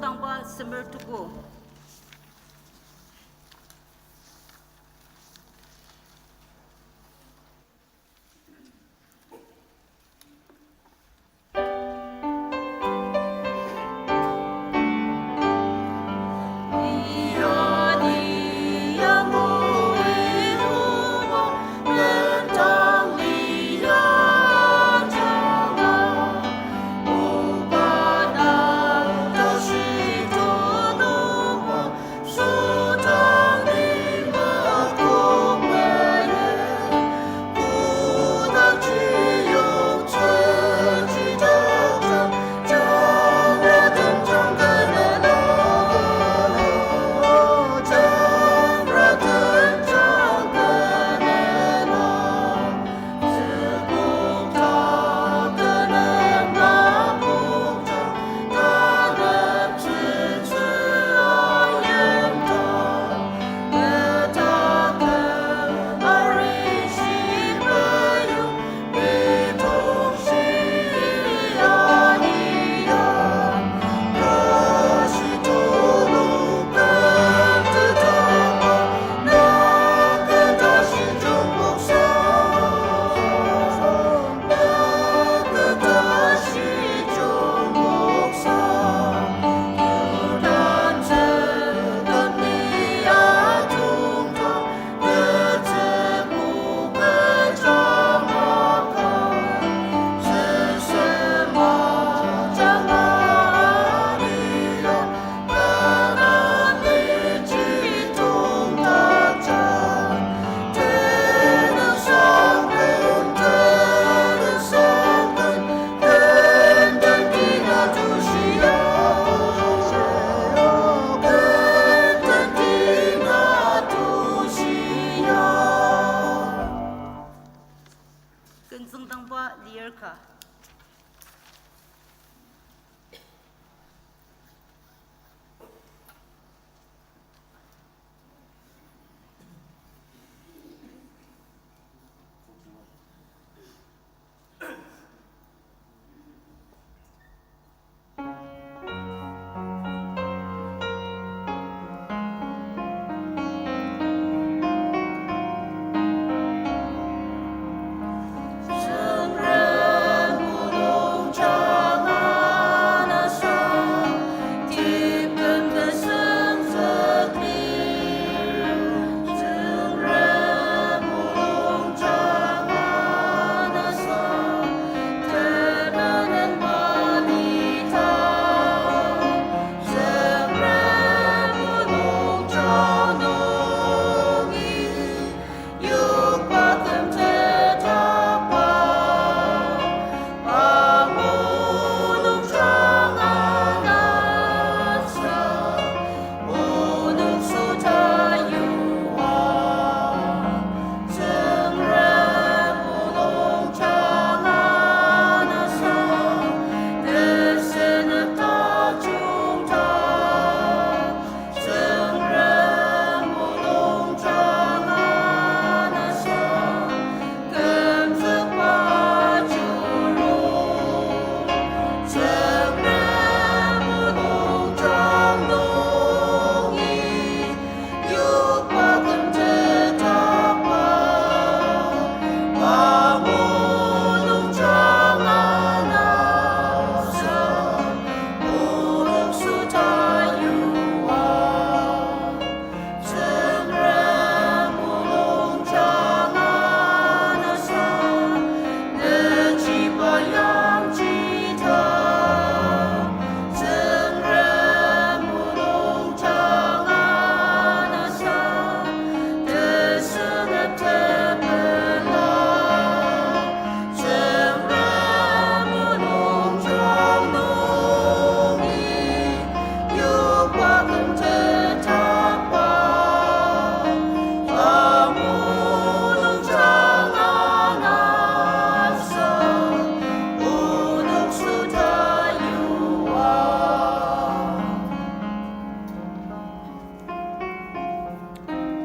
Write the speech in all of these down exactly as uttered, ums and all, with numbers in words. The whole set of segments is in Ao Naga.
Tangba semer tuku. Künzüngdangba lir ka.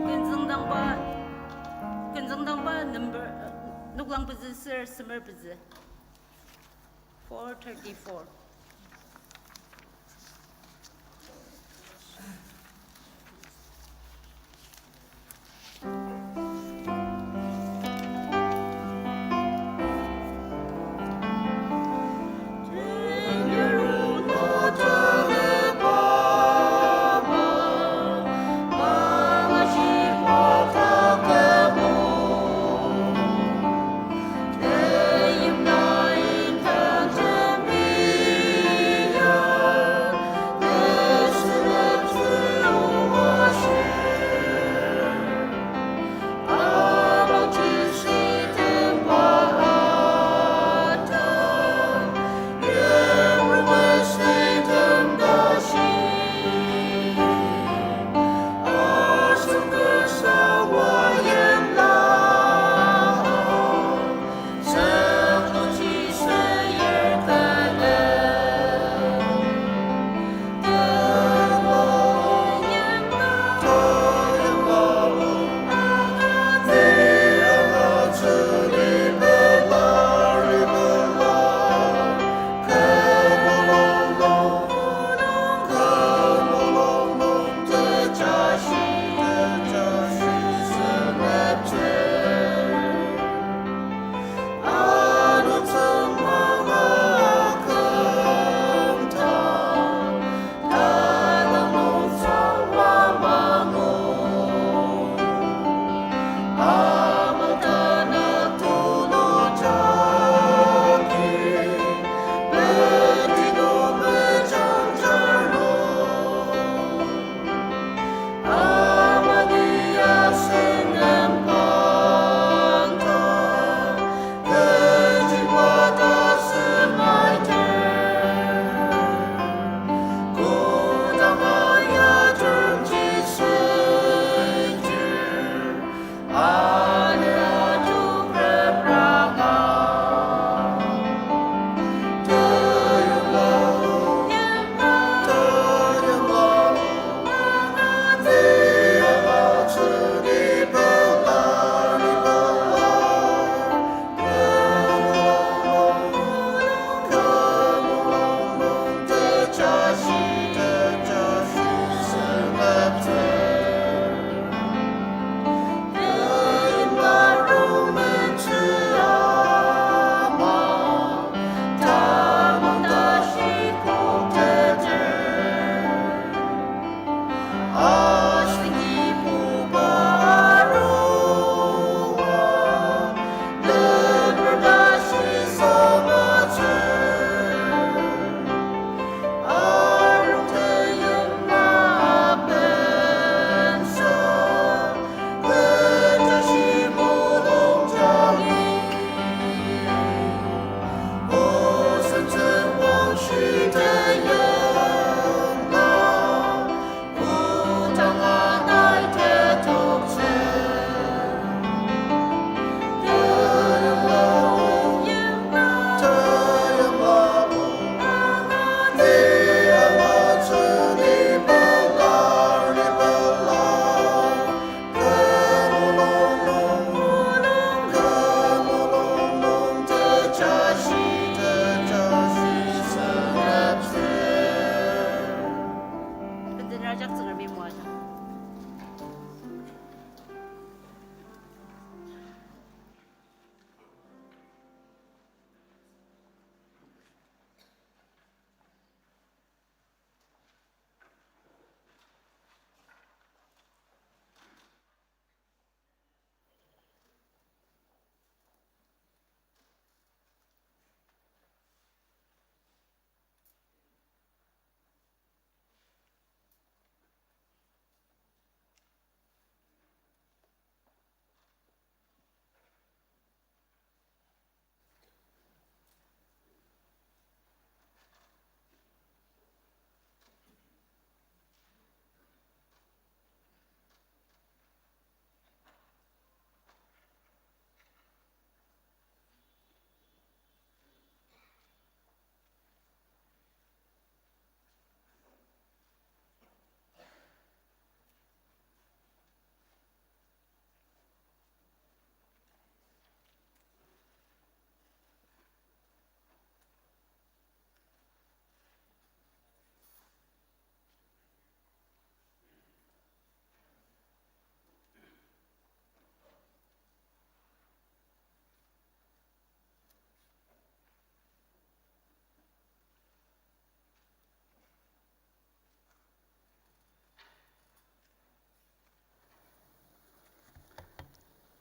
Künzüngdangba, künzüngdangba number, uh, noklang pezü ser semer pezü. Four thirty-four.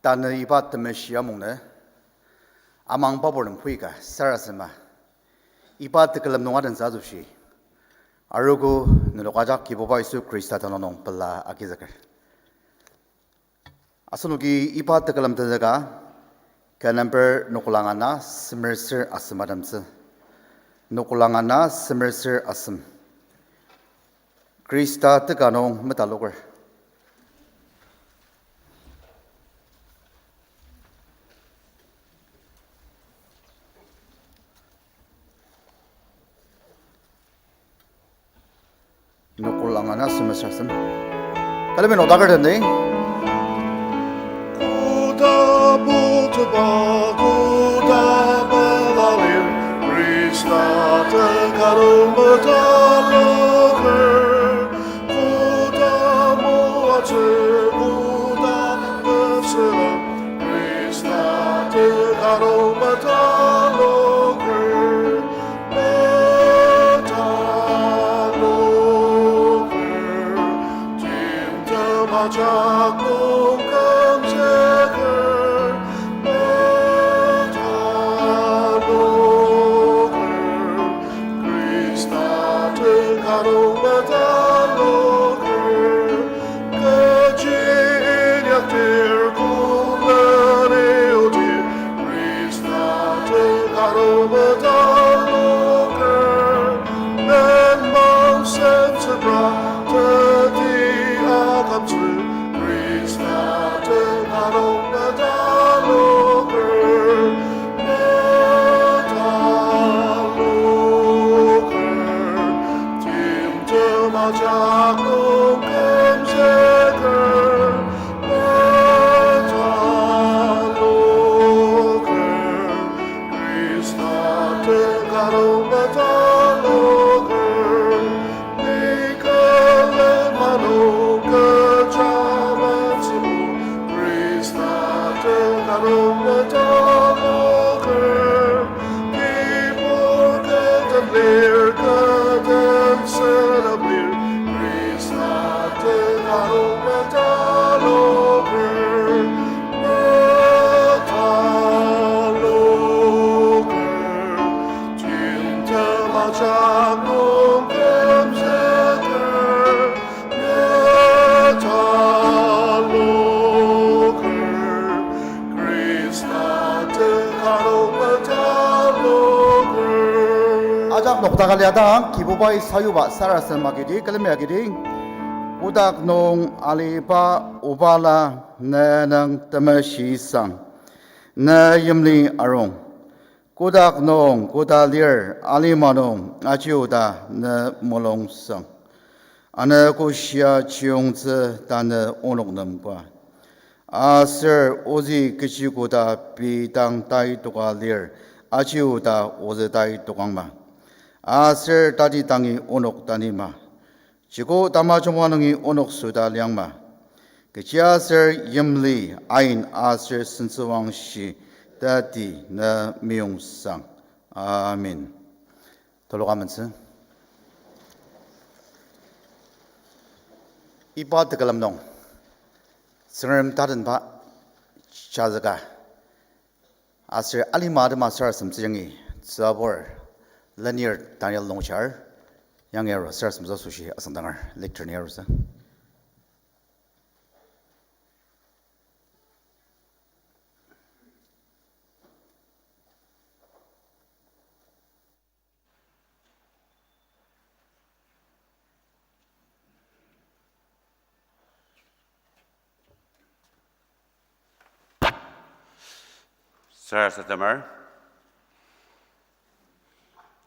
Tanü iba temeshi amungnü, amang babur nem puika sarasadema, iba tekülem nung adentsü asoshi, arogo nenok ajak Kibuba Yisu Khrista tenüng nung pela agizüker. Asenoki iba tekülem tenzüka, ken number noklang ana semer ser asem ademtsü. Noklang ana semer ser asem. Khrista teka nung metaloker. Noklang ana semer ser asem. Külemi nokdaker teni. Koda buteba, koda belalir, Khrista teka nung metaloker. Koda moatsü, koda tesüla, Khrista teka nung metaloker. Metaloker, timtem ajak nung kümzüker. Metaloker, Khrista teka nung metaloker. Kechi inyakdir koleni odir, Khrista teka nung metaloker. Nenmang sepsepra teti akaptsü, Khrista teka nung metaloker. Metaloker, timtem ajak nung kümzüker. Metaloker, Khrista teka nung metaloker. Ni külem ano kecha metsübo, Khrista teka nung metaloker. Kibur kü den lir, kü den senep lir, Khrista teka nung metaloker. Metaloker, timtem ajak nung kümzüker. Metaloker, Khrista teka nung metaloker. Ajak nokdaka liadang, Kibubai sayuba sarasadem agidi, külemi agidi. Kotak nung aliba Obala, ne nung temeshi sang, ne yimli arung. Kotak nung koda lir alima nung aji oda ne mulung sang. Anogo shia chiyungtsü tanü onok nem ka. Aser ozü kechi koda pei dang tai toka lir, aji oda ozü tai tokangma. Aser tati dangi onok tanima. Joko tamajungma nungi onok süda liangma. Kechiaser yimli, ain aser sentsüwangshi tati ne meyong sang. Amen. Tuluka mensü. Iba tekülem nung Tsüngrem tatenba jazüka aser alima atema sarasademtsü yangi tsübur lenir Daniel Longchar, yangi aru sarasademtsü asoshi asüngdanger lecture ni arutsü. Sarasademer.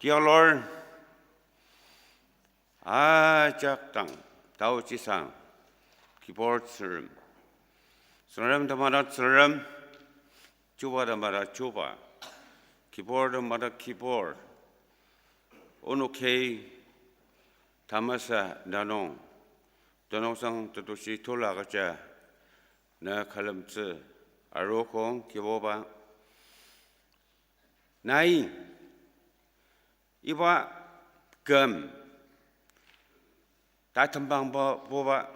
Kialor ajak dang, taochi sang, kibur Tsüngrem. Tsüngrem temada Tsüngrem, chuba temada chuba, kibur temada kibur. Onoki tamasa nanung, tenüngsang tetushi tula kaja na külemtsü arokong Kibuba. Nai, iba küm, tatembangba buba,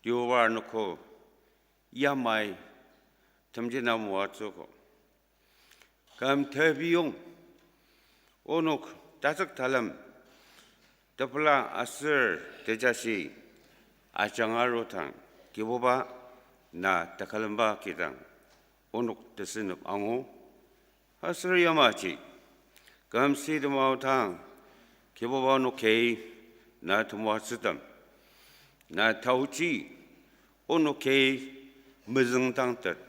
Kibuba anogo, yamai temjena moatsüogo. Küm tebiyong, onok tatsük talem, tepela aser tejashi ajanga arudang, Kibuba na takülemba kidang, onok tesünep angu. Aser yamaji, küm sitema aodang, Kibuba onoki na temoatsütem, na taoji, onoki mezüngdangtet,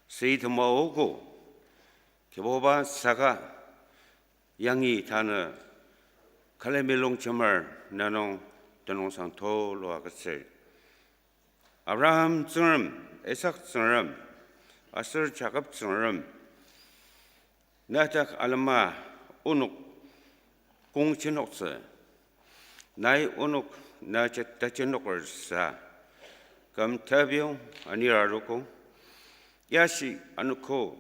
sitema aogo, Kibuba saka yangi tanü külemi longjemer na nung tenüngsang tulu agütsür. Abraham Tsüngrem, Isak Tsüngrem, aser Jakob Tsüngrem, na dak alema onok kongjenoktsü, nai onok na jet tajenoker sa, küm tebiyong anir arogo, yashi anogo,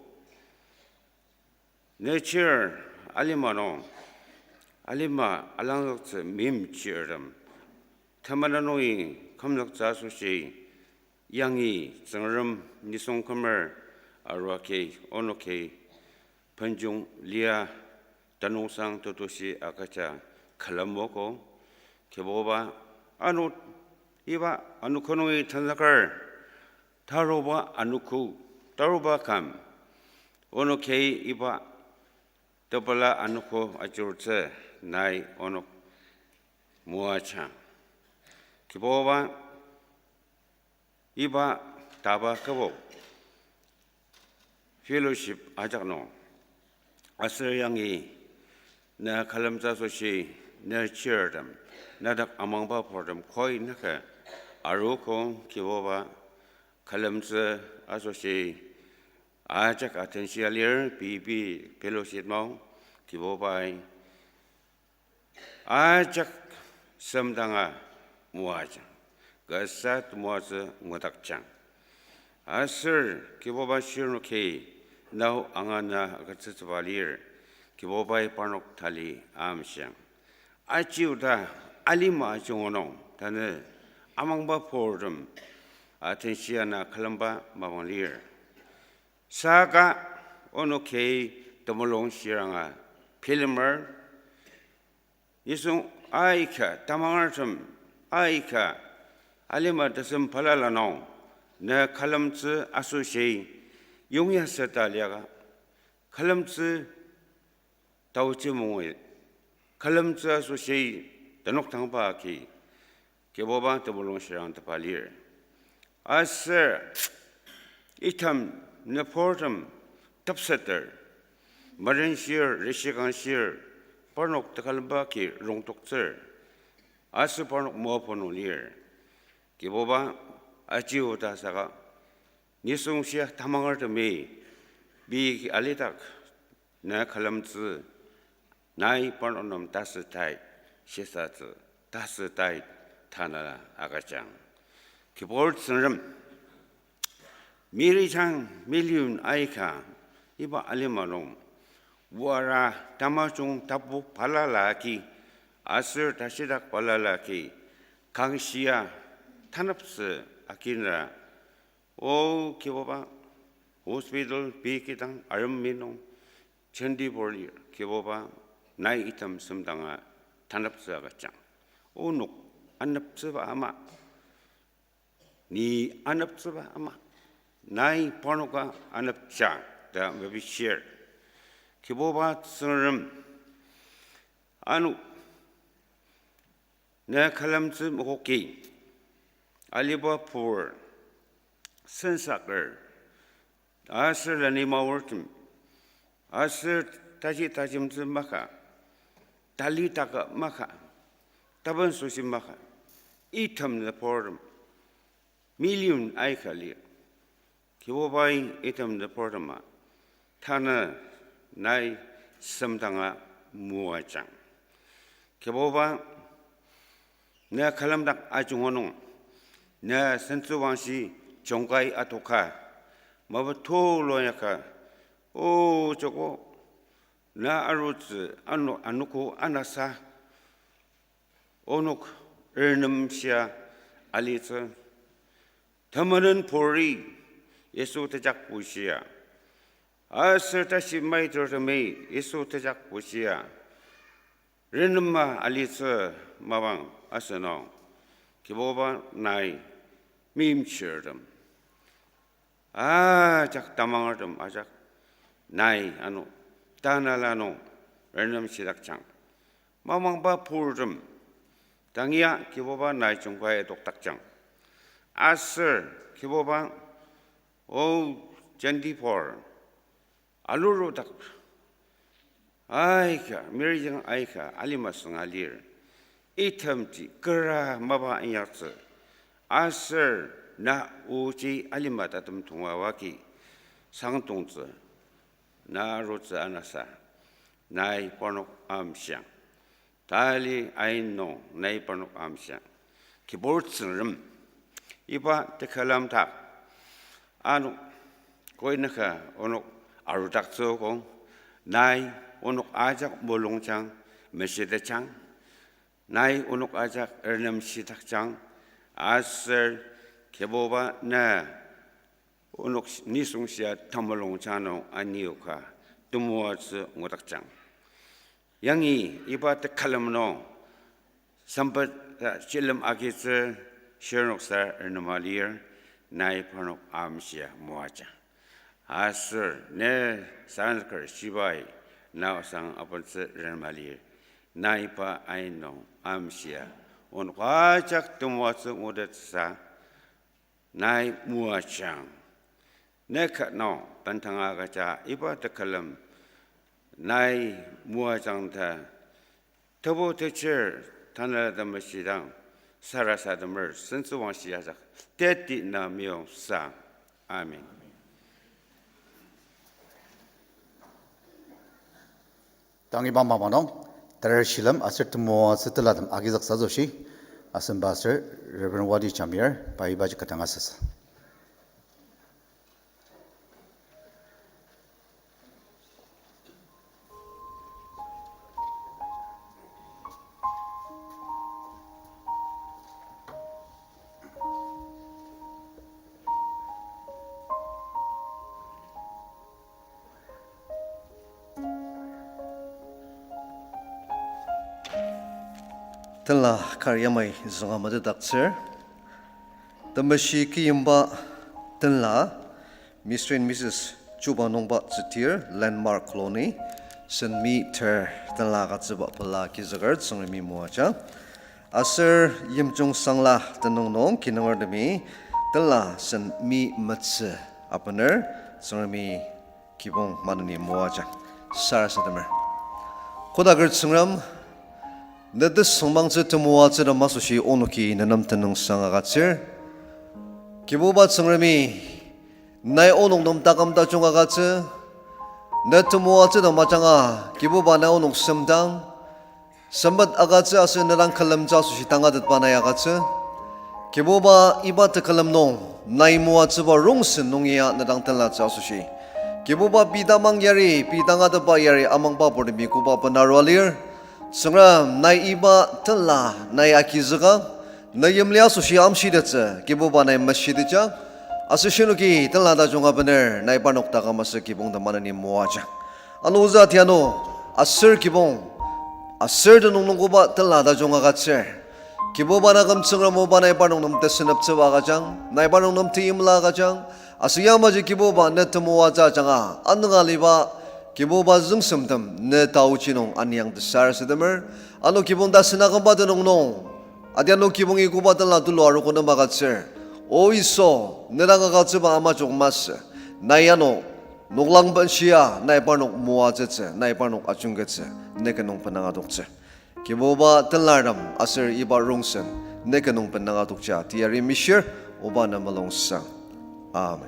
ne chir alima nung, alima alangzüktsü meimchirtem, temena nungi kümzüktsü asoshi, yangi Tsüngrem nisung kümer aruagi onoki benjong lia tenüngsang tetushi agüja külemogo, Kibuba, ano iba anogo nungi tenzüker taruba anogo, taruba küm, onoki iba tepela anogo ajurutsü nai onok moajang. Kibuba, iba taba kübok fellowship ajak nung, aser yangi na külemtsü asoshi, ne chirtem, na dak amangba purtem koi naka arogo, Kibuba, külemtsü asoshi ajak atenshia lir, pei pei fellowship nung, Kibubai ajak semdanga moajang, kasa temoatsü ngudakjang. Aser Kibuba, shirnoki nao angana agütsütsüba lir, Kibubai parnok tali amshiang. Aji oda alima ajunga nung tanü amangba purtem atenshia na külemba mapang lir. Saka onoki temulung shiranga bilemer, nisung aika tamangertem aika alima tesem balala nung, na külemtsü asoshi yongya seta liaka, külemtsü taochi mungui, külemtsü asoshi tenokdangba agi, Kibuba temulung shirang tepa lir. Aser item nüburtem tepseter, marenshir, rishikangshir, parnok tekülemba agi rongtoktsür, aser parnok moapono lir. Kibuba, aji oda saka nisung shia tamangertemi pei alidak na külemtsü, nai parnok nem tasütai shisatsü, tasütai tanela agüjang. Kibur Tsüngrem, mirijang million aika iba alima nung, wara tamajung tapu balala agi, aser tashidak balala agi, kangshia taneptsü aginra, O Kibuba, hospital pei kidang arem mi nung, jenti pur lir, Kibuba, nai item semdanga taneptsü agüjang. Onok aneptsüba ama, ni aneptsüba ama, nai parnoka anepja ta mepishir. Kibuba Tsüngrem, ano na külemtsü makoki, aliba pur, sensaker, aser lani maortem, aser taji tajemtsü maka, tali taka maka, taben soshi maka, item nüburtem million aika lir. Kibubai item nüburtema tanü nai semdanga moajang. Kibuba, na külemdak ajunga nung, na sentsüwangshi jungkai atoka, mapa tulu yaka, O Joko, na arutsü ano anogo anasa, onok ernemshia alitsü, temenen puri Yisu tejak bushia, aser tashi maiturtemi Yisu tejak bushia, renema alitsü mapang asünung, Kibuba nai meimchirtem, ajak tamangertem ajak nai ano tanela nung renemshidakjang. Mamangba purtem, tangia Kibuba nai jungkai adokdakjang. Aser Kibuba, o, jenti pur, alurudak aika, mirijang aika alima sünga lir. Itemji kera mapa inyaktsü, aser na oji alima tatem tongwa wagi sangtongtsü, na arutsü anasa, nai parnok amshiang. Tali ain nung nai parnok amshiang. Kibur Tsüngrem, iba tekülem dak ano koi naka onok arudaktsü kong, nai onok ajak mulungjang, meshitetjang, nai onok ajak renemshidakjang, aser Kibuba na onok nisung shia temulungjang nung anioka temoatsü ngudakjang. Yangi iba tekülem nung sempet, uh, shilem agitsü shirnoksa renema lir, nai parnok amshia moajang. Aser ne sarasademer shibai na osang apentsü renema lir, nai pa ain nung amshia onok ajak temoatsü ngutettsüsa nai moajang. Ne ka nung bendanga agüja iba tekülem nai moajang ta, Tebu Techir Tanela Temeshidang sarasademer sentsüwangshi ajak teti na meyong sa. Amen. Tang iba mapang nung, tarar shilem aser temoatsü telatem agizüksa asoshi, asemba aser Reverend Wadi Jamir, pa ibaji ka dang asüsa. Tenla kar yamai zünga metetdaktsür. Temeshi kiyimba tenla, Mister and Missus Chuba Nungba Tsütir, Landmark Colony, Saint Mi ter tenla agütsüba pela kizüker Tsüngremi moajang. Aser yimjung sangla tenüng nung kinungertemi tenla Saint Mi metsü abener Tsüngremi kibong maneni moajang. Sarasademer. Kodaker Tsüngrem, ne tesüngmangtsü temoatsü ta masoshi onoki nenem tenüngsang agütsür. Kibuba Tsüngremi, nai onok nem taküm tajung agütsü. Ne temoatsü ta majanga, Kibuba nai onok semdang sempet agütsü aser ne dang külemtsü asoshi tangatetba nai agütsü. Kibuba iba tekülem nung, nai moatsüba rongsen nung ya ne dang tenlatsü asoshi. Kibuba pei tamang yari, pei tangatetba yari amangba purtemi koba bena arua lir. Tsüngrem nai iba tenla nai agizüka, ne yimli asoshi amshitettsü, Kibuba nai meshitejang. Aser shinoki tenla tajung abener, nai parnok taküm aser kibong ta maneni moajang. Ano ozü atianu, aser kibong, aser tenüng nung koba tenla tajung agütsür. Kibuba naküm Tsüngrem oba nai parnok nem teseneptsüba agüjang, nai parnok nem teimla agüjang, aser yamaji Kibuba ne temoatsü ajanga anünga aliba Kibuba züngsemtem ne taochi nung aniang tesarasademer. Ano kibong tasen akümba tenüng nung, atianu kibongi koba tenla tulu arogo nem agütsür. O Yisu, ne dang agütsüba amajok masü. Nai ano noklang benshia nai parnok moatsütsü, nai parnok ajungkettsü, ne ket nung benanga adoktsü. Kibuba tenlartem aser iba rongsen ne ket nung benanga adokja teyari mishir, oba ne mulungsang. Amen.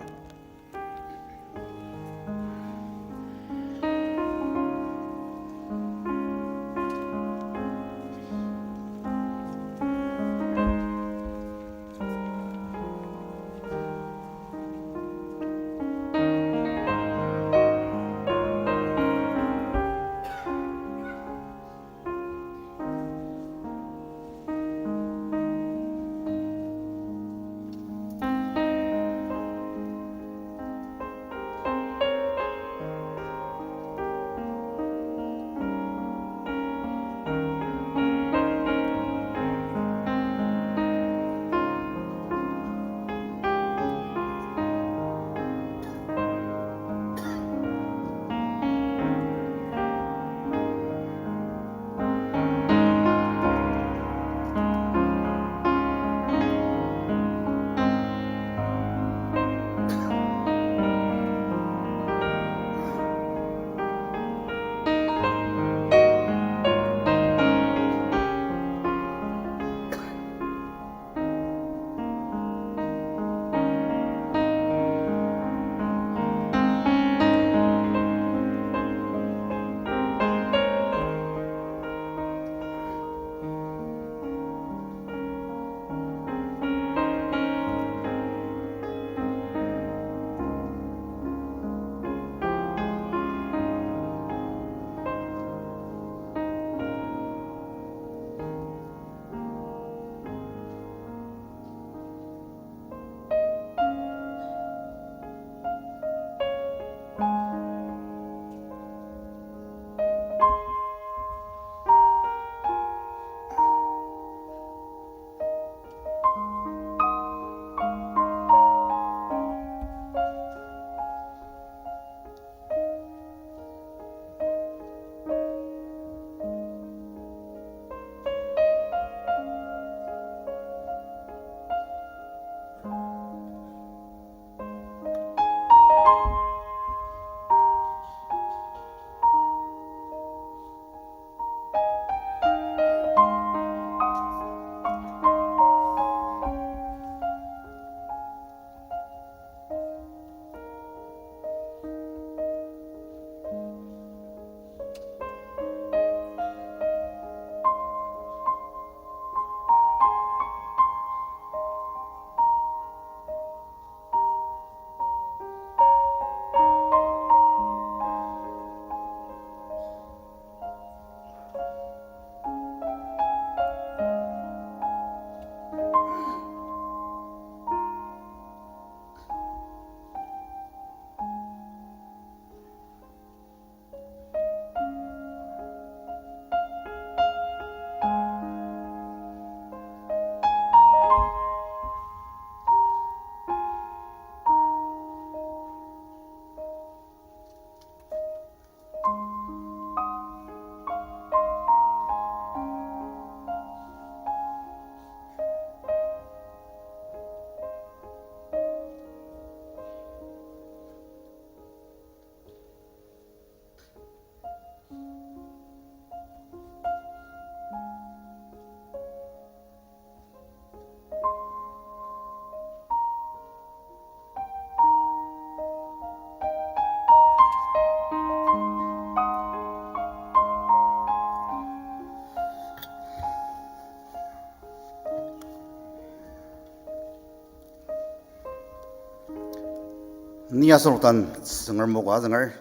Ni asenok den Tsüngrem o ka azünger.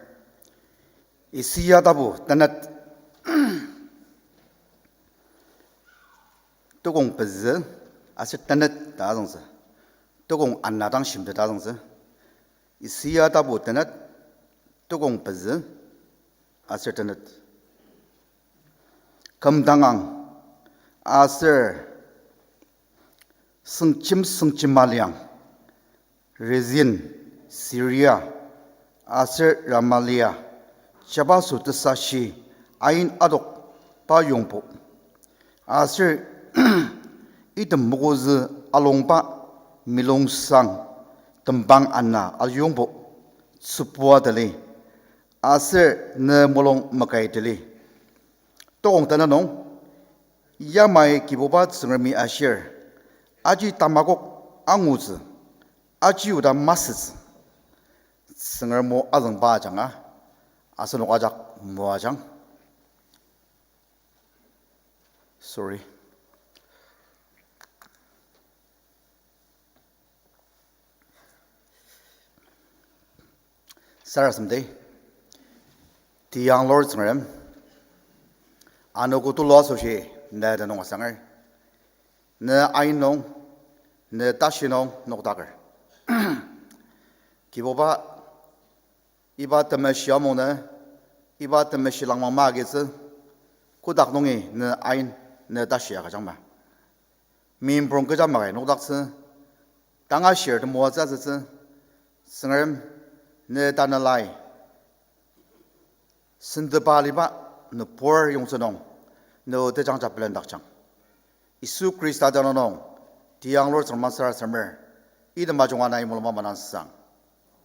Isaiah tapu tenet, tukong pezü, aser tenet ta azüngtsü. Tukong ana dang shimtet ta azüngtsü. Isaiah tapu tenet, tukong pezü, aser tenet. Kümdangang, aser süngjem süngjema liang, Rezin, Siria, aser Remalia, jabaso tesashi ain adok pa yongbo. Aser item mokozü alongba milongsang tembang ana ayongbo tsübua tali, aser ne mulung makai tali. Tokong tena nung, yamai Kibuba Tsüngremi ashir, aji tamakok angutsü, aji oda masütsü. Tsüngrem o azüngba ajanga, asenok ajak moajang. Sorry. Sarasademdi, tiang Lord Tsüngrem, anogo tulu asoshi ne tenüng asanger, ne ain nung, ne tashi nung nokdaker. Kibuba, iba temeshi amung nü, iba temeshi langmang magitsü, kotak nungi ne ain, ne tashi agüjangma. Meimprong kecha makai nokdaktsü, tanga shir temoatsü asütsü, Tsüngrem, ne tanelai sentepa aliba nübur yongtsü nung, ne o tejangja pelendakjang. Yisu Khrista tenüng nung, tiang Lord Tsüngrem sarasademer, item ajunga nai mulungba manangsang.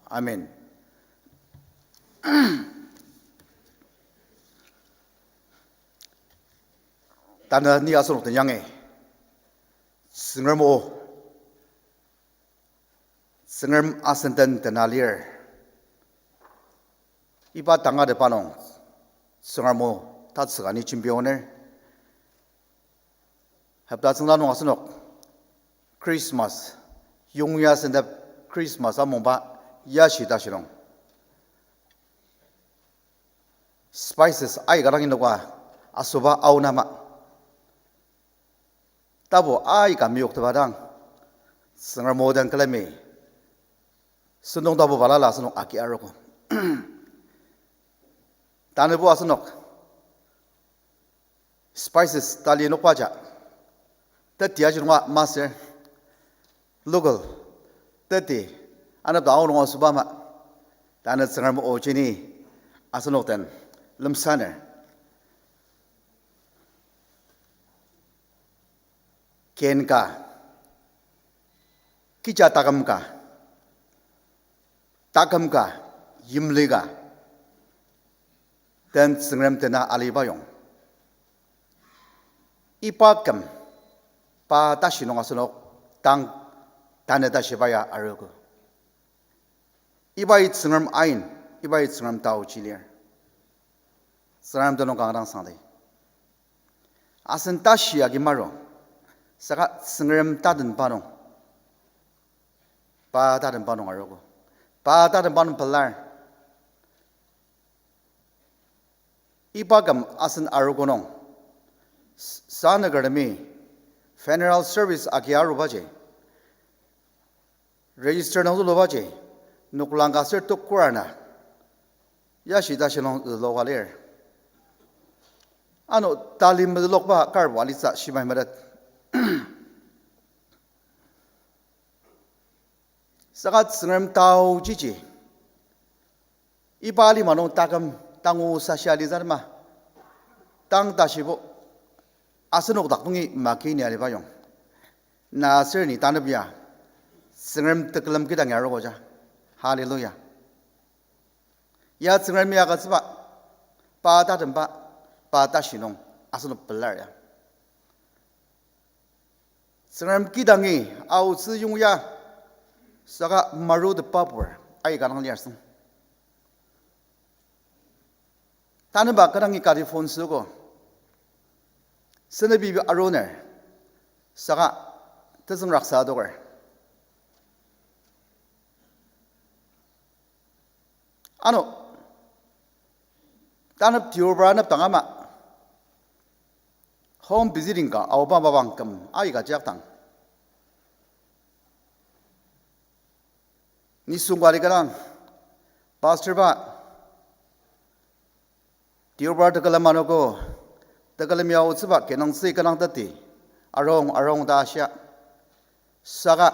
Amen. Tanü ni asenok den yangi, Tsüngrem o, Tsüngrem asen den tena lir. Iba tangatetba nung, Tsüngrem o tatsüka ni jembioner. Hopta tsüngda nung asenok Christmas, yongya sentep Christmas amungba yashi tashi nung, spices aika dang inoka asoba aonama, tapu aika meyoktepa dang, Tsüngrem o den külemi sentong tapu balala asenok agi arogo. Tanübo asenok spices tali nokbaja, teti aji nunga masür, local, teti, anepta aonung asüba ama, tanü Tsüngrem o jini asenok den lemsaner. Ken ka, kija taküm ka, taküm ka, yimli ka, den Tsüngrem tena aliba yong, iba küm, pa tashi nung asenok tang, tanü tashiba ya arogo. Ibai Tsüngrem ain, ibai Tsüngrem taoji lir. Tsüngrem tenüng kanga dang sangdi. Asen tashi agi maru, saka Tsüngrem tatenba nung, pa tatenba nung arogo. Pa tatenba nung pelar. Iba küm asen arogo nung, s-, sanükertemi funeral service agi arubaji, register nung zülubaji, noklang ka aser tokura na, yashi tashi nung züluka lir. Ano tali mezülokba karbo alitsü shimai metet. Saka Tsüngrem taojiji, iba alima nung taküm tangu sashi alitsü ma, tang tashibo, asenok dak nungi makini aliba yong, na aser ni tanep ya Tsüngrem tekülem kidang ya arogoja. Hallelujah. Ya Tsüngrem ya agütsüba, pa tatemba, pa tashi nung asenok pelar ya. Tsüngrem kidangi aotsü yongya, saka marutepba pur aika dang liasüng. Tanüba kü dangi kati phone süogo, senebi aroner, saka tezüng raksa adoker. Ano, tanep tiuba anepdang ama, home visiting ka aoba mapang küm aika jakdang, nisung kati kanga, pastor pa, tiuba tekülem anogo, tekülem ya otsüba kinungtsü kanga teti, arung, arung ta ashia. Saka,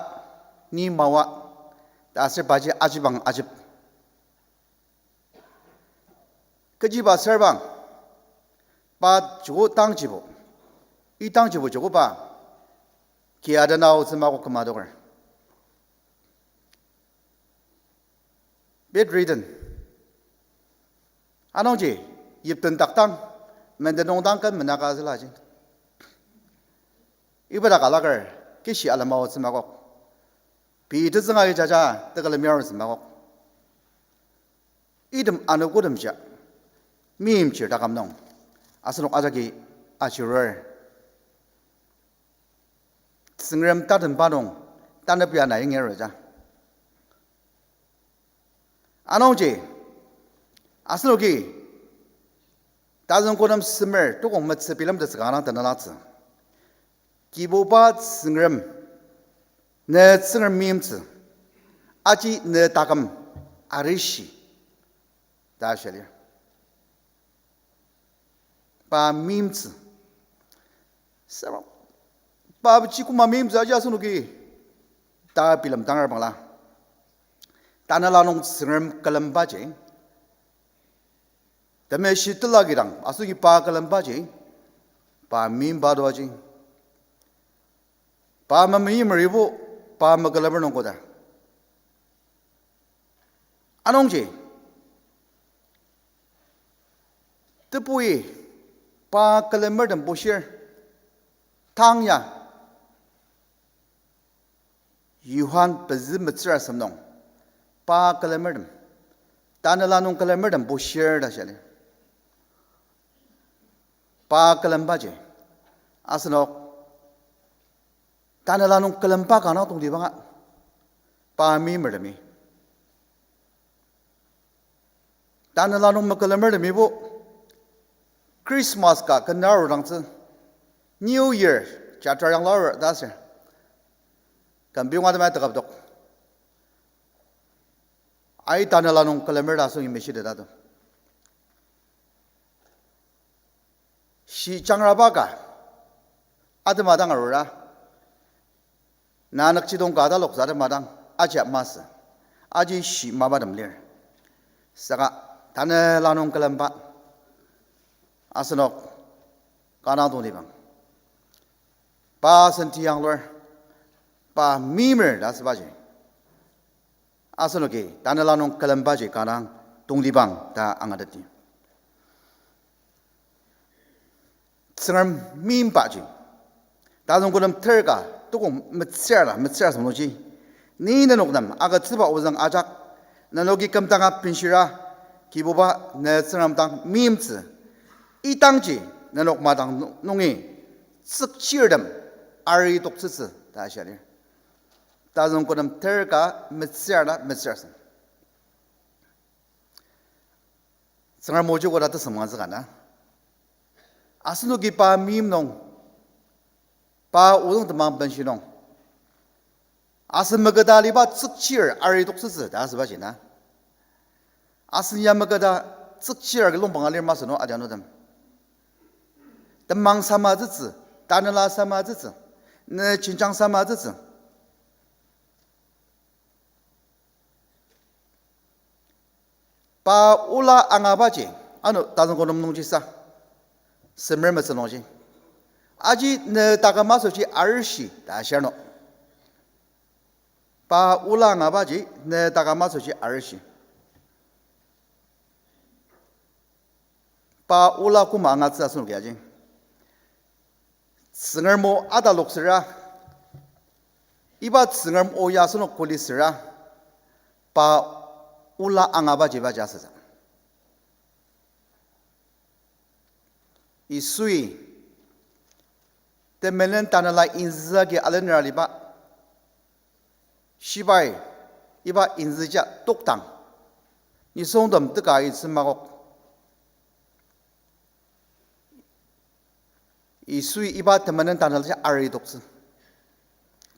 ni mawa, ta aser paji ajibang ajib. Kechiba sür bang, pa joko tangjibo, i tangjibo joko pa, kia dena otsü makok küma adoker. Bedridden. Anungji, yipten takdang, menden nungdang ken menaka zülaji. Iba dak alaker, kishi alema otsü makok. Pei tetsünga ijaja, tekülem ya otsü makok. Item anogotemji, meimchir taküm nung, asenok ajaki achirur. Tsüngrem tatemba nung, tanep ya na ingeruja. Anungji, asenoki, tazüng kodem semer tukong metsü bilemtettsü kanga dang tanelatsü. Kibuba Tsüngrem, ne Tsüngrem meimtsü, aji ne taküm arishi, ta shia lir. Pa meimtsü. Sema, pa ji koma meimtsü aji asenoki ta bilemdanger bangla, tanela nung Tsüngrem külembaji, temeshi tela kidang asenoki pa külembaji, pa meimba to aji, pa memeimeribo, pa mekülemer nung koda. Anungji, tebui pa külemertem bushir, tang ya, Johan pezü metsür asem nung, pa külemertem, tanela nung külemertem bushir ta shia lir. Pa külembaji, asenok, tanela nung külemba kanga tongtibanga, pa meimertemi. Tanela nung mekülemertemibo, Christmas ka ken arudangtsü, New Year, jatra yangla arur ta sür, küm biyonga temai teküpdok. Ai tanela nung külemer ta asenoki meshiteta to. Shi jangraba ka atema dang arura, na nükjidong ka taloksa atema dang ajia masü, aji shi mapatem lir. Saka tanela nung külemba asenok kanga tongtibang, pa senti yanglur, pa meimer ta asübaji, asenoki tanela nung külembaji kanga tongtibang ta angateti. Tsüngrem meimbaji, tazüng kodem ter ka tukong metsür ta, metsür asem nungji, ni nenok nem agütsüba ozüng ajak, nenoki kümdanga benshira, Kibuba ne Tsüngrem dang meimtsü, idangji nenok madang nu-, nungi tsükchirtem ari toktsütsü ta shia lir. Tazüng kodem ter ka metsür ta, metsür asem. Tsüngrem oji koda tesem angazüka na, asenoki pa meim nung, pa ozüng temang benshi nung, asen meketa aliba tsükchir ari toktsütsü ta asübaji na, asen ya meketa tsükchir agi longbang alir masü no adianutem. Temang samatsütsü, tanela samatsütsü, ne jenjang samatsütsü. Pa ola angabaji, ano tazüng kodem nungji sa, semer metsü nungji, aji ne taküm asoshi arishi ta shir no. Pa ola angabaji ne taküm asoshi arishi. Pa ola koma angatsü asenoki aji, Tsüngrem o ataloksüra, iba Tsüngrem o ya asenok kuli süra, pa ola angabajiba ji asütsü. Yisui temenen tanela inzü agi alener aliba, shibai iba inzüji toktang, Nisungtem teka itsü makok. Yisui iba temenen tanelaji aritoktsü.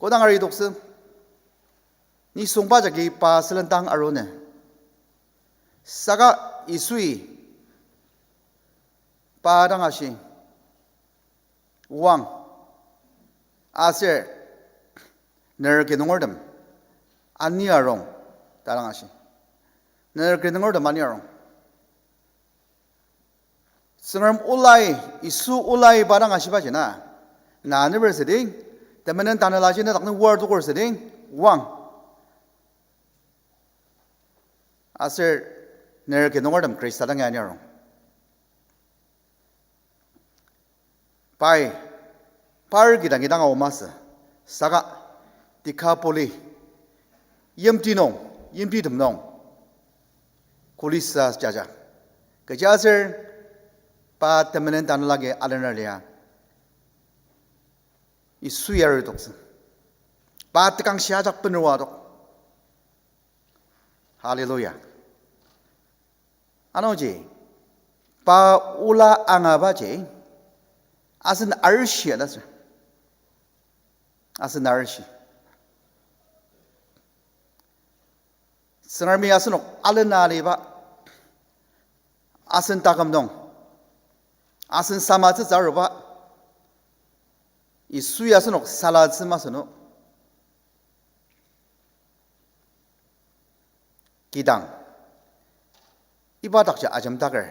Kodang aritoktsü? Nisungba jagi pa sülen tang arune. Saka Yisui pa dang ashi, Oang, aser ner kinungertem ani arung, ta dang ashi. Ner kinungertem ani arung. Tsüngrem olai, Yisu olai pa dang ashibaji na, na neber süding, temenen tanelaji na dak nung war tokur süding, Oang, aser ner kinungertem Khrista dangi ani arung. Pai, par kidang kidang ao masü, saka Dekapoli yimti nung, yimtitem nung kulisa jaja. Kechiaser pa temenen tanelagi alener lia, Yisu ya aritoktsü. Pa tekangshi ajak bener oadok. Hallelujah. Anungji, pa ola angabaji, asen arishi ta sür. Asen arishi. Tsüngremi asenok alena aliba, asen taküm nung, asen samatsütsü aruba, Yisui asenok salatsü masü nung. Kidang, iba dakji ajemdaker,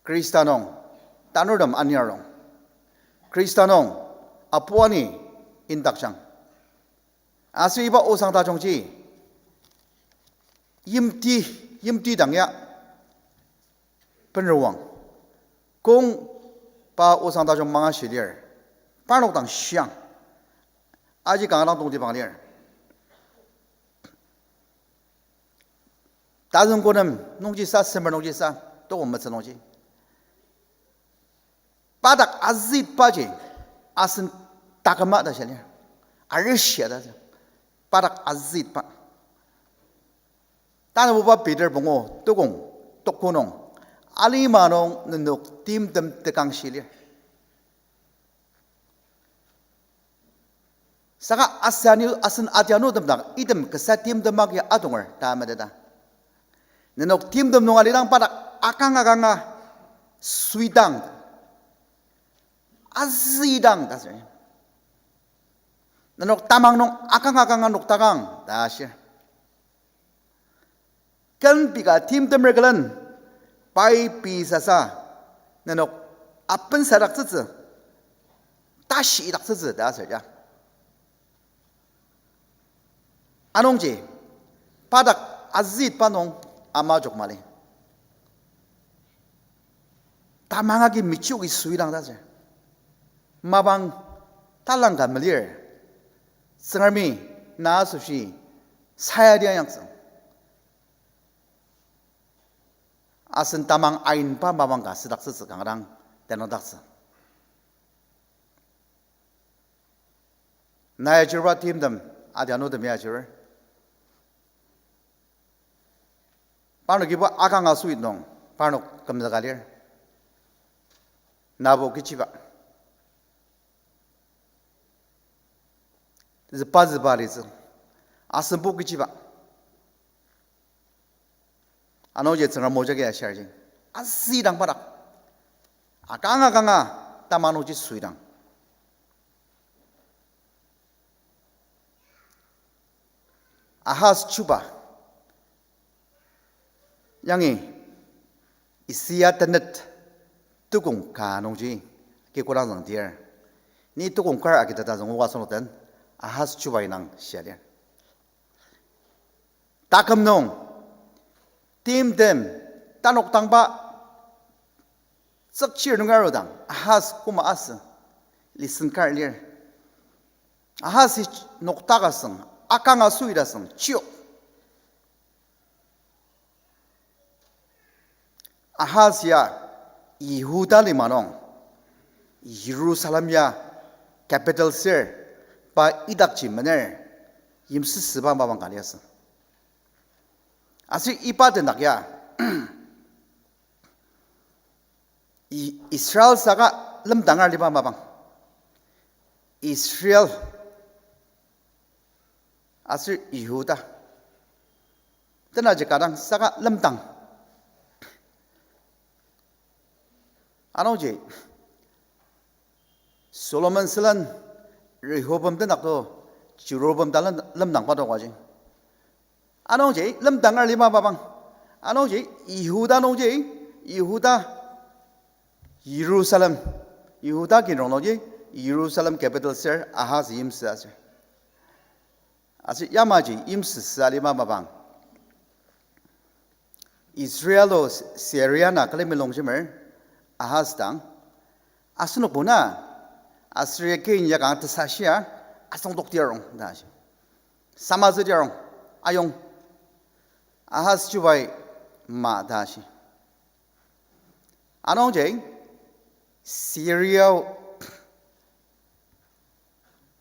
Khrista nung tanurtem ani arung, Khrista nung apu ani indakjang. Aser iba osang tajungji yimti, yimti dang ya bener oang. Kong pa osang tajung mangashi lir, parnok dang shiang. Aji kanga dang tongtibang lir. Tazüng konem nungji sa, semer nungji sa, toko metsü nungji, pa dak azüitbaji asen taküma ta shia lir. Arishia ta, pa dak azüitba. Tanabuba Peter pungu tukong tuko nung, alima nung nenok timtem tekangshi lir. Saka asani asen adianutem dak item kasa timtem agi adonger ta meteta. Nenok timtem nung alidang pa dak akang akanga süidang, azüidang ta sür. Nenok tamang nung akang akanga noktakang ta shir. Ken pika timtemer külen, pai pei sasa, nenok apensadaktsütsü, tashi idaktsütsü ta asür ya. Anungji, pa dak azüitba nung ama jok mali. Tamang agi mechioki süidang ta sür. Mapang talang ka melir. Tsüngremi na asoshi sayadi ayangtsü. Asen tamang ainba mapang ka südaktsütsü kanga dang tenüngdaktsü. Nai ajurba timtem, adianutem ya ajur. Parnokibo akanga süit nung, parnok kümzüka lir. Nabo kechiba, züba züba litsü, asembo kechiba. Anungji Tsüngrem moja agi ashirji, azüidang pa dak, akanga kanga tamang nungji süidang. Ahaz chuba yangi Isaiah tenet tukong ka nungji ki kodang züngdir, ni tukong kar agiteta züngoka asenok den Ahaz chuba indang shia lir. Taküm nung, timtem, tanok tangba, tsükchir nung arudang, Ahaz koma asü, listen kar lir. Ahaz-i noktak asüng, akanga süit asüng, chiok. Ahaz ya Yihuda lima nung, Jerusalem ya capital sür, pa idakji mener, yimsüsüba mapang ka liasü. Aser iba tendak ya, I-, Israel saka lemdanger aliba mapang. Israel aser Yihuda. Tenaji kadang saka lemdang. Anungji Solomon sülen Rehoboam tendak to Jeroboam ta lem-, lemdang pa tokaji. Anungji lemdanger aliba mapang. Anungji Yihuda nungji, Yihuda, Jerusalem, Yihuda kinrong nungji Jerusalem capital ser Ahaz yimsü aser. Aser yamaji yimsüsü aliba mapang, Israel o Syria na külemi longjemer Ahaz dang, asenokbo na Assyria kin ya kanga tesashia asüngdok tiarong ta shi. Samazü tiarong, ayong. Ahaz chubai ma ta shi. Anungji Syria o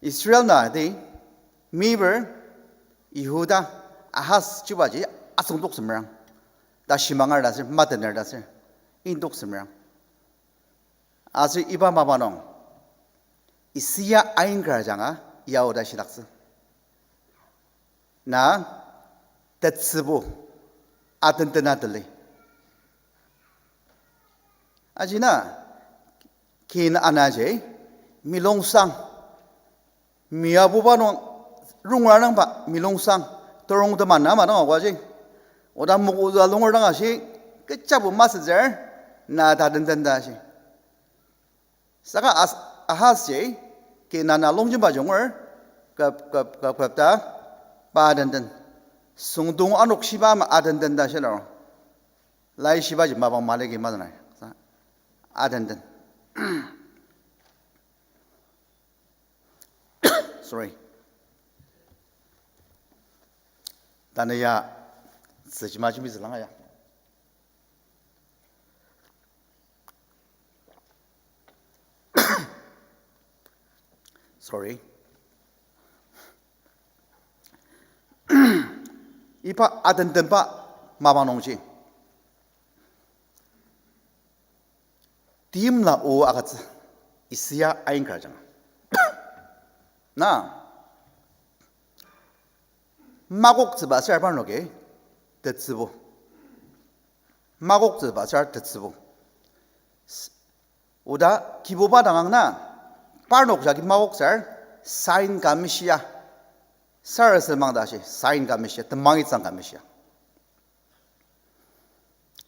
Israel na di, meyiper Yihuda Ahaz chubaji asüngdok semerang. Ta shimanger ta ser, matener ta ser, indok semerang. Aser iba mapa nung, Isaia ainkar ajanga, yao ta shidaktsü. Na, tetsübo, atentena teli. Ajina, kin anaji, milongsang, miabuba nung, rungra nangba, milongsang, torong teman ama dang agwaji. Oda mokoza lunger dang ashi, kechabu masütsür, na ta tenten ta ashi. Saka As-, Ahaz ji, kin ana longjemba junger, kep, kep, kep, kep ta, pa tenten. Süngdong anok shiba ama atenten ta shilaro. Lai shibaji mapang maliki madanai. Sa-, atenten. Sorry. Tanü ya, tsüjima jimitsülang ya. Sorry. Iba atentenba mapa nungji, timla o agütsü, Isaia ainkar ajanga. Na, makoktsüba ser parnoki tetsübo. Makoktsüba ser tetsübo. S-, oda Kibuba dangang na, parnok jagi makoktsür, sign ka meshia. Sarasademang ta ashi, sign ka meshia, temangitsang ka meshia.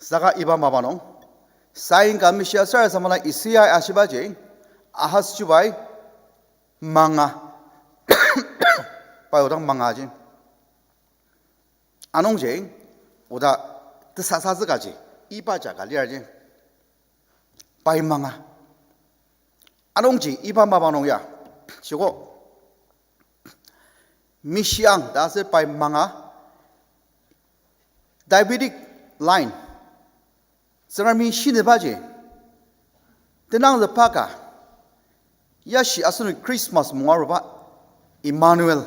Saka iba mapa nung, sign ka meshia sarasademang ta Isaia ashibaji, Ahaz chubai manga, pai odang mangaji. Anungji, oda tesasatsü kaji, iba jaka liaji, pai manga. Anungji iba mapa nung ya, shiko, meshiang ta aser pai manga, Davidic line, Tsüngremi shinibaji, tenangzüka, yashi asenok Christmas munga aruba, Emmanuel,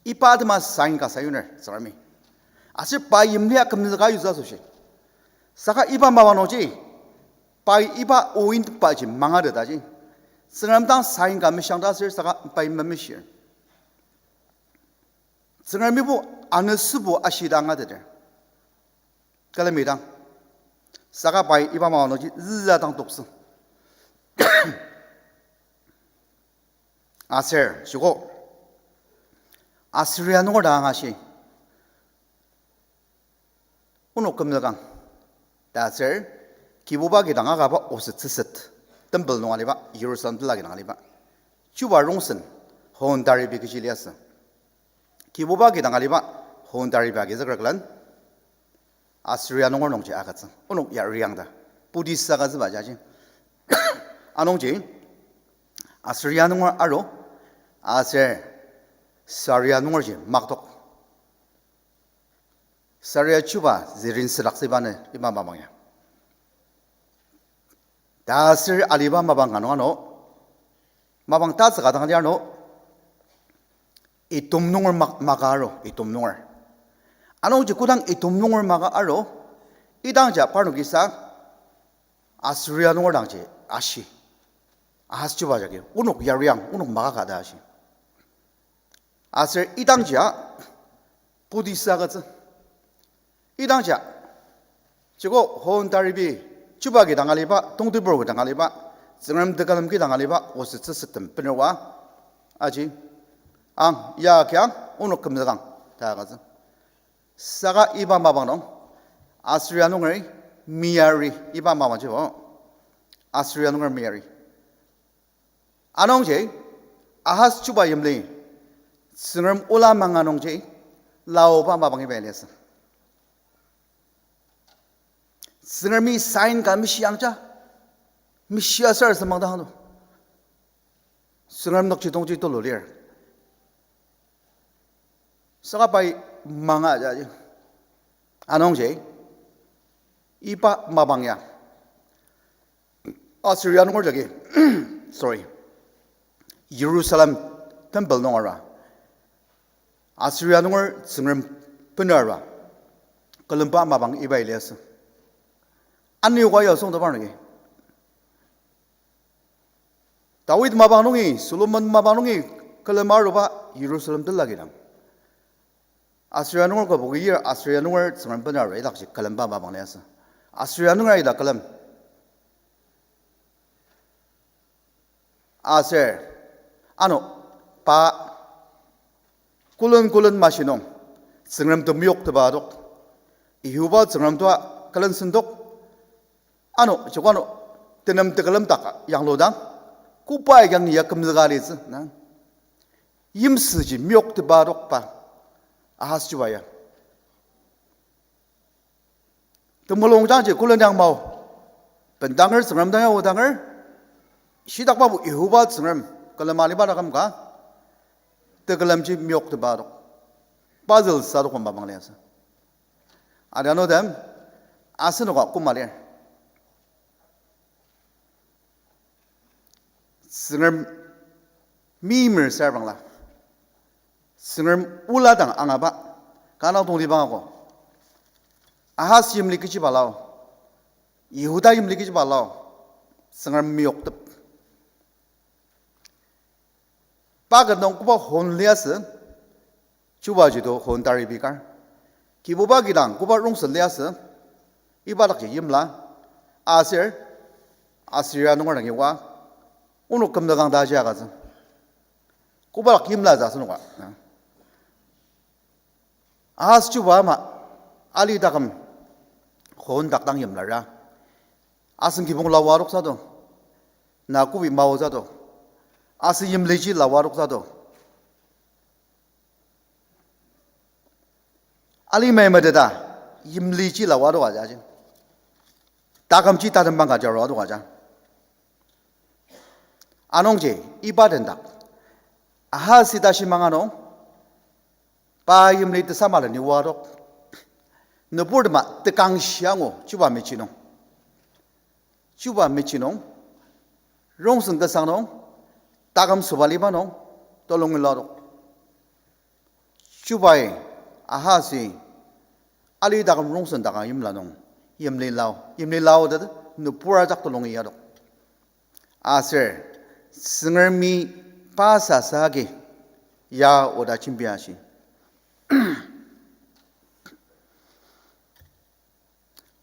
iba atema sign ka sayuner Tsüngremi. Aser pai yimlia kümzüka yutsü asoshi. Saka iba mapa nungji, pai iba oinbaji mangatetaji, Tsüngrem dang sign ka meshiang ta aser saka pai memeshir. Tsüngremibo anüsübo ashidang angateter, külemidang. Saka pai iba mapa nungji züa dang toktsü. Aser, shiko, Assyria nunger dang angashi, onok kümzükang ta aser, Kibuba kidang akaba oset tsüset, temple nung aliba, Jerusalem tila kidang aliba, chuba rongsen, hon taribi kechi liasü. Kibuba kidang aliba, hon taribi agizüker külen, Assyria nunger nungji agütsü. Onok ya reang ta, Buddhist agütsüba jaji. Anungji, Assyria nunger aru, aser Syria nungerji maktok. Syria chuba zirin südaktsüba nü iba mapang ya. Ta aser aliba mapang ka nung ano, mapang tatsüka dang lir ano, Edom nunger mak-, maka aru, Edom nunger. Anungji kodang Edom nunger maka aru, idangja parnok kisa Assyria nunger dangji ashi. Ahas chuba jagi, onok yariang, onok maka ka ta ashi. Aser idangjia, kotisa agütsü. Idangjia, joko hon taribi, chuba kidang aliba, tongtibur kidang aliba, Tsüngrem tekülem kidang aliba, osütsü sütem bener oa, aji, ang, ya kiang, onok kümzükang, ta agütsü. Saka iba mapang nung, Assyria nunger meyari, iba mapangjibo, Assyria nunger meyari. Anungji, Ahas chuba yimli, Tsüngrem ola manga nungji, laoba mapang iba liasü. Tsüngremi sign ka meshiangja, meshia sarasademang dang ano. Tsüngrem nükjidongji tulu lir. Saka pai manga jaji. Anungji, iba mapang ya, Assyria nunger jagi, sorry, Jerusalem temple nung ara, Assyria nunger Tsüngrem bener ara, külemba mapang iba liasü. Anioka ya songtaba nungi, Dawid mapang nungi, Solomon mapang nungi, külema aruba Jerusalem tila kidang, Assyria nunger kübok ir, Assyria nunger Tsüngrem bener ara idakji külemba mapang liasü. Assyria nunger ida külem. Aser, ano, pa, külen külen mashi nung, Tsüngrem temeyokteba adok, Yihoba Tsüngrem tua külen sendok, ano, joko ano, tenem tekülem dak yangludang, koba kang ya kümzüka litsü na, yimsüji meyokteba adokba, Ahas chuba ya. Temulung jangji külen yang mao. Bendanger Tsüngrem dang ya odanger, shitakbabo Yihoba Tsüngrem, külema aliba taküm ka, tekülemji meyokteba adok, puzzle sadok mapang liasü. Adianu dem, asenoka koma lir. Tsüngrem meimer sarbangla, Tsüngrem ola dang angaba, kanga tongtibang ako. Ahas yimli kechiba lao, Yihuda yimli kechiba lao, Tsüngrem meyoktep. Pa ket nung koba hon liasü, chubaji to hon taribi kar. Kibuba kidang koba rongsen liasü, iba dakji yimla, aser, Assyria nunger dangi oa, onok kümzükang ta aji agütsü. Koba dak yimla ta asenoka. Ahas chuba ama, ali taküm, hon dak dang yimla ra. Asen kibong lawa adoksa to, na kobi maosa to, asen yimliji lawa adoksa to. Alimai meteta, yimliji lawa adok aja ajin. Takümji tatembang ka jaru adok aja. Anungji, iba tendak, Ahas ita shimang ano, pa yimli tesama leni oa adok. Nüburtema tekangshi angu, chuba mechi nung. Chuba mechi nung, rongsen kesang nung, taküm sobaliba nung, tolung ila adok. Chubai, Ahasi, ali taküm rongsen takang yimla nung, yimli lao, yimli lao ta, nübur ajak tolung ya adok. Aser, Tsüngremi pa sasa agi, ya oda jembi ashi.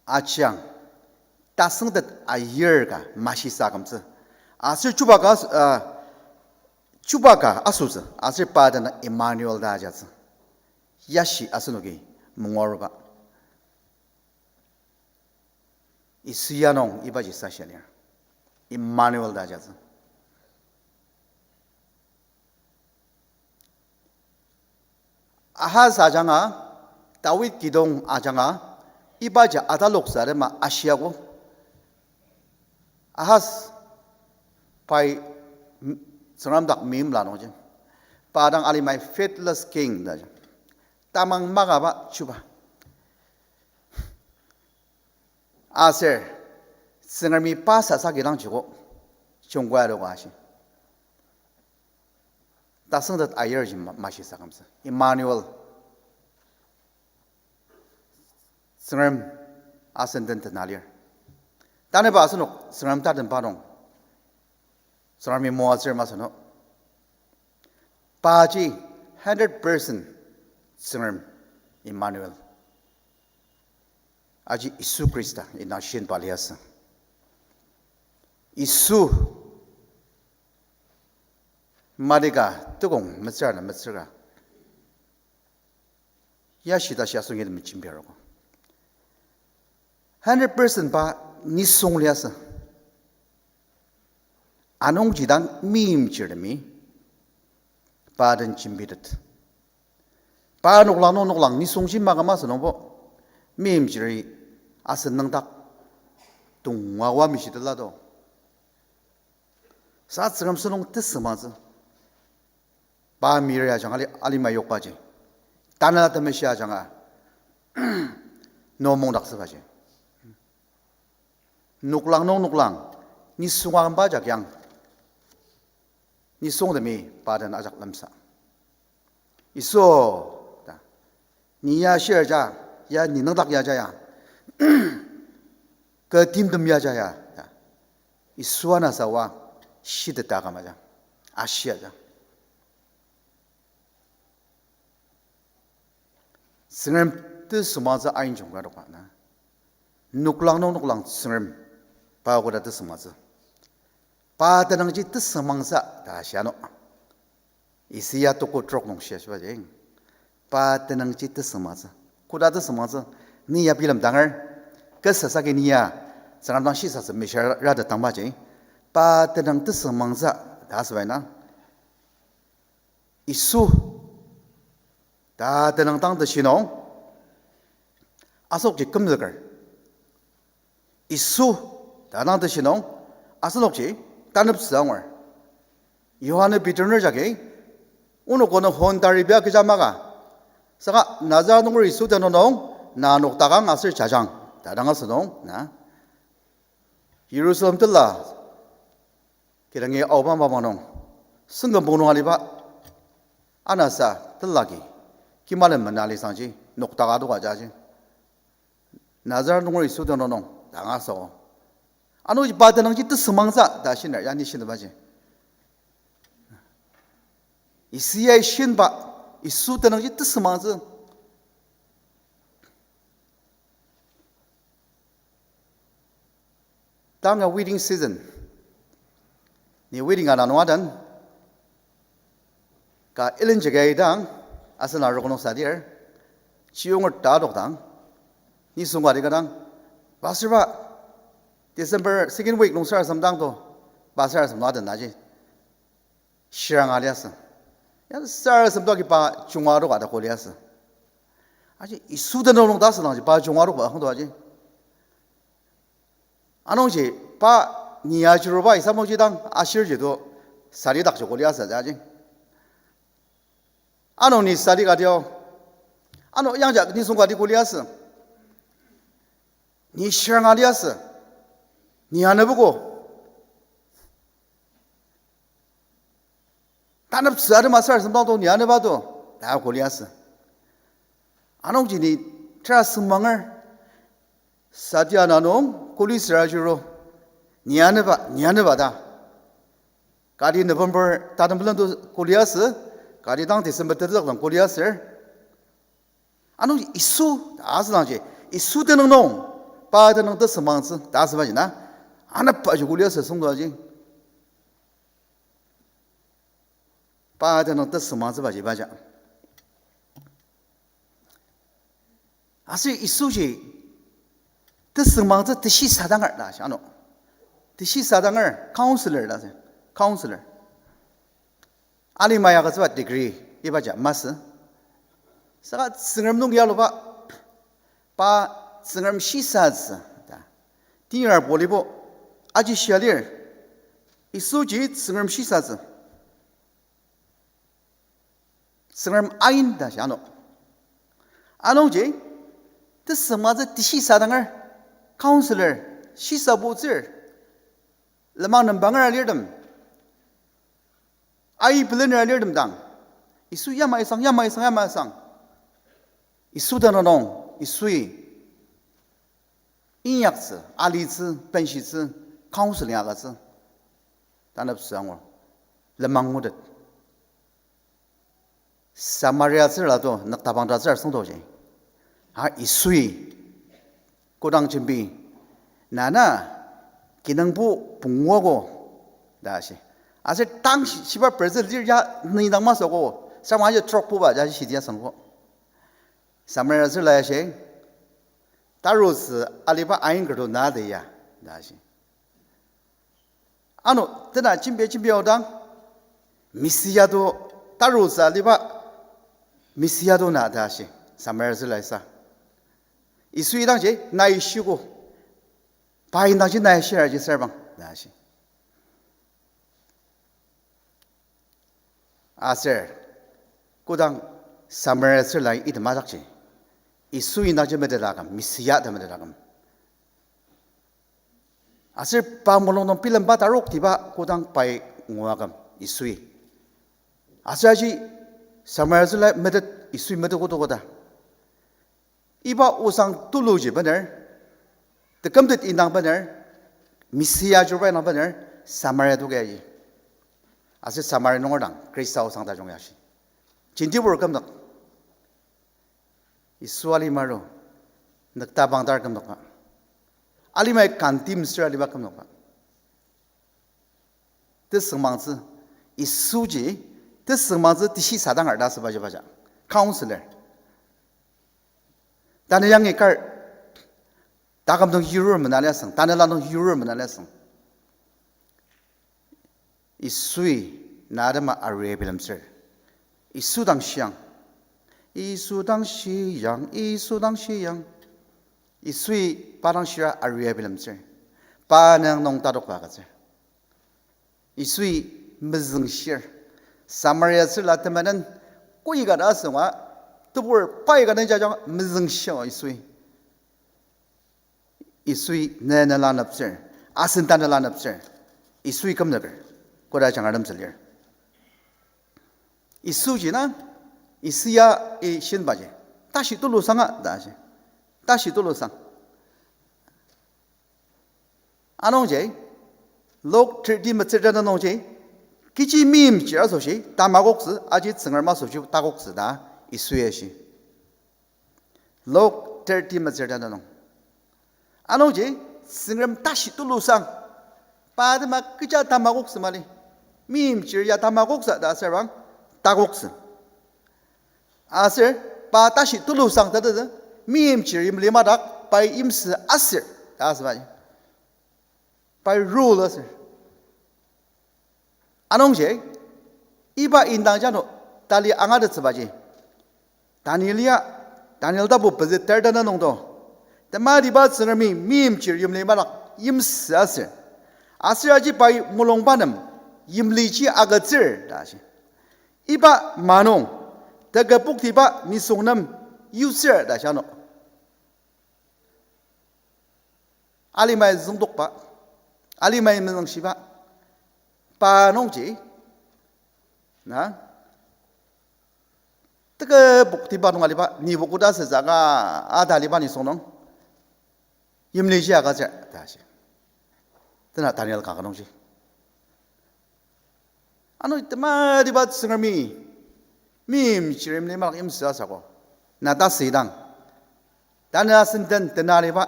Ajang, tasüngtet ayir ka mashisa kümtsü. Aser chuba ka as-, uh, chuba ka asütsü, aser pa dena Emmanuel ta ajatsü. Yashi asenoki mungoruba. Yisu ya nung ibaji sasha lir. Emmanuel ta ajatsü. Ahas ajanga, Dawid kidong ajanga, ibaji ataloksa atema ashiago. Ahas pai m-, Tsüngrem dak meimla nungji. Pa dang alimai faithless king ta. Tamang makaba chuba. Aser, Tsüngremi pa sasa kidang jiko, jungkwa adoka ashi. Tasüngtet ayirji ma-, mashisa kümtsü. Emmanuel. Tsüngrem asen den tena lir. Tanüba asenok Tsüngrem tatemba nung, Tsüngremi moatsür masü no. Paji hundred percent Tsüngrem, Emmanuel. Aji Yisu Khrista indang shinba liasü. Yisu mali ka tukong metsür na metsür ka ya shita shia asung yim jembi arogo. Hundred percent pa nisung liasü. Anungji dang meimchirtemi pa den jembitet. Pa noklang nung noklang nisungji maküm asü nungbo, meimchiri asen nüngdak tongawa mishitela do. Sa Tsüngrem sentong tesüngmangtsü. Pa mir ajanga ali, alima yokbaji, Tanela Temeshi ajanga no mungdaktsübaji, noklang nung noklang nisung akümba ajak yang, nisungtemi pa den ajak lemsa. Yisu, ta, ni ya shir ja, ya ni nüngdak ya ja ya, kü timtem ya ja ya, ta, Yisu ana sawa shiteta kamaja, ashia ja. Tsüngrem tesüngmangtsü ain jungka doka na. Noklang nung noklang Tsüngrem pa koda tesüngmangtsü. Pa tenüngji tesüngmangtsü ta shia no. Isaia tuko trok nung shia shibaji, pa tenüngji tesüngmangtsü. Koda tesüngmangtsü? Ni ya bilemdanger, kü sasaki ni ya Tsüngrem dang shisatsü mishia rate tangbaji, pa tenüng tesüngmangtsü ta asübaina. Yisu ta tenüng dang teshi nung, asenokji kümzüker. Yisu ta dang teshi nung, asenokji taneptsü angur. Johan-i Peter-nür jagi, onok onü hon taribia kecha maka, saka Nazaret nunger Yisu tenüng nung na noktakang aser jajang, ta dang asünung na. Jerusalem tila kidangi aoba mapang nung, sengkümpong nung aliba anasa tila agi kimalem mena lisangji noktaka doka jaji, Nazaret nunger Yisu tenüng nung ta asü. Anungji pa tenüngji tesüngmangtsü ta shiner, yani shiner baji. Isaia-i shinba, Yisu tenüngji tesüngmangtsü. Tanga wedding season, ni wedding ana nung adan, ka ilen jagi dang, asen arogo nung sadir, chiyunger ta adokdang, nisung kati kadang, pastor ba, December second week nung sarasadem dang to, pastor sarasadem nung adan naji shiranga liasü. Ya sarasadem to agi pa junga adoka ta ko liasü. Aji Yisu tenüng nung ta asüdangji pa junga adoka hang to aji. Anungji pa ni ajuruba isamokji dang ashirji to sari dakji ko liasü aji. Ano ni sari katio, ano yangja nisung kati ko liasü. Ni shiranga liasü. Ni anebogo. Taneptsü atema sarasadem dang to ni aneba to ta ko liasü. Anungji ni tera süngmanger, satia na nung kuli süra juru, ni aneba, ni aneba ta. Kati November tatembelen to ko liasü, kati dang December tetak dang ko liasü. Ano Yisu ta asüdangji, Yisu tenüng nung, pa tenüng tesüngmangtsü ta asübaji na, anepbaji ko liasü süngdoaji. Pa tenüng tesüngmangtsübaji ibaja. Aser Yisuji tesüngmangtsü teshisadanger ta shi ano. Teshisadanger, counselor ta shi. Counselor. Alima ya agütsüba degree ibaji masü. Saka Tsüngrem nung yaluba, pa Tsüngrem shisatsü ta. Tenyar Paulibo aji shia lir, Yisuji Tsüngrem shisatsü. Tsüngrem ain ta shi ano. Anungji, tesüngmangtsü teshisadanger, counselor, shisabutsür, lenmang nembanger alirtem, ai pelener alirtem dang, Yisu yamai sang, yamai sang, yamai sang, Yisu tenüng nung, Yisui inyaktsü, alitsü, benshitsü, counseling agütsü. Taneptsü angur. Lenmang ngutet. Samariatsür la to nüktabang tatsür süngdoji. A Yisui kodang jembi, na na kinungpo pungu ako, ta ashi. Aser tang shi-, shiba Brazil lir ya nüidang masü ako, sama aji trokpuba ja shidi asüngbo. Samariatsür la ya shi, tarutsü aliba ain kerdo na de ya, ta ashi. Ano, tena jembia jembia odang, Mesia to, tarutsü aliba Mesia to na ta ashi, Samariatsür laisa. Yisui idangji nai shiogo, pa indangji nai shiraji serbang, ta ashi. Aser, kodang Samariatsür lai item ajakji, Yisui indangji metet aküm, Mesia ta metet aküm. Aser pa mulung nung bilemba taroktiba kodang pai ngua aküm Yisui. Aser aji Samariatsür lai metet, Yisui metet kotoka ta. Iba osang tuluji bener, tekümtet indang bener, Mesia ajuruba indang bener, Samaria toka aji. Aser Samaria nunger dang Khrista osang tajung ya shi. Jentibur kümdok. Yisu alima aru, nüktabang dar kümdokba. Alimai condemn sür aliba kümdokba. Tesüngmangtsü, Yisuji, tesüngmangtsü teshisadang arda asübaji baja. Counselor. Tanü yangi kar, taküm nung yurur mena liasüng, tanela nung yurur mena liasüng. Yisui na atema aria bilemtsür. Yisu dang shiang. Yisu dang shiang, Yisu dang shiang. Yisui pa dang shira aria bilemtsür. Pa nüang nung tadokba agütsür. Yisui mezüngshir. Samaria tsüla temenen koika ta asünga, tebur paika nung jajang mezüngshir Yisui. Yisui ne nela aneptsür, asen tanela aneptsür. Yisui kümnüker, koda jangratem tsü lir. Yisuji na, Yisuya i shinbaji, tashi tulusanga ta ashi. Tashi tulusang. Anungji, Luk thirty metsür ta nungji, kechi meimchir asoshi tamakoktsü, aji Tsüngrem asoshi takoktsü ta Yisui ashi. Luk thirty metsür ta nung. Anungji, Tsüngrem tashi tulusang, pa atema kecha tamakoktsü mali, meimchir ya tamakoktsü ta aser bang takoktsü. Aser, pa tashi tulusang ta tete, meimchir yimli madak, pai yimsü aser ta asübaji. Pai rule aser. Anungji, iba indang jano tali angatettsübaji. Daniel ya, Daniel tapu pezü ter ta nungdo. Tematiba Tsüngremi meimchir yimli madak yimsü aser. Aser aji pai mulungba nem yimliji agütsür ta ashi. Iba manung, teküboktiba nisung nem yutsür ta ashi ano. Alimai züngdokba, alimai mezüngshiba, pa nungji, na, teküboktiba nung aliba, nibo koda asütsü aka, ada aliba nisung nung, yimliji agütsür ta ashi. Tena Daniel kaka nungji. Ano tematiba Tsüngremi, meimchir yimli madak yimsü asako. Na ta süidang. Tanü asen den tena aliba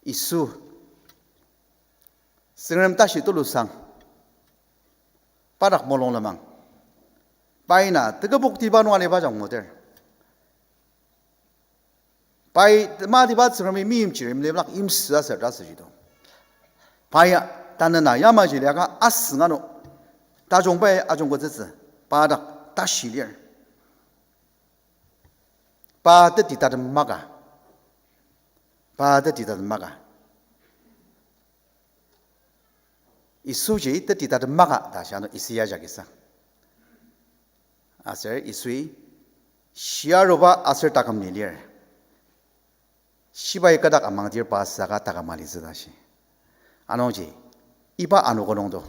Yisu. Tsüngrem tashi tulusang. Padak mulung lenmang. Pai na teküboktiba nung aliba jang nguter. Pai tematiba Tsüngremi meimchir yimli madak yimsü aser ta asüji do. Pai ya tanü na yamaji liaka asüng ano tajungbai ajungketsütsü, pa dak tashi lir. Pa teti tatem maka. Pa teti tatem maka. Yisuji teti tatem maka ta shi ano Isaiah jagi sa. Aser Yisui shiaruba aser taküm ni lir. Shibai kadak amangdir pa saka taküm alitsü ta shi. Anungji, iba anogo nungdo,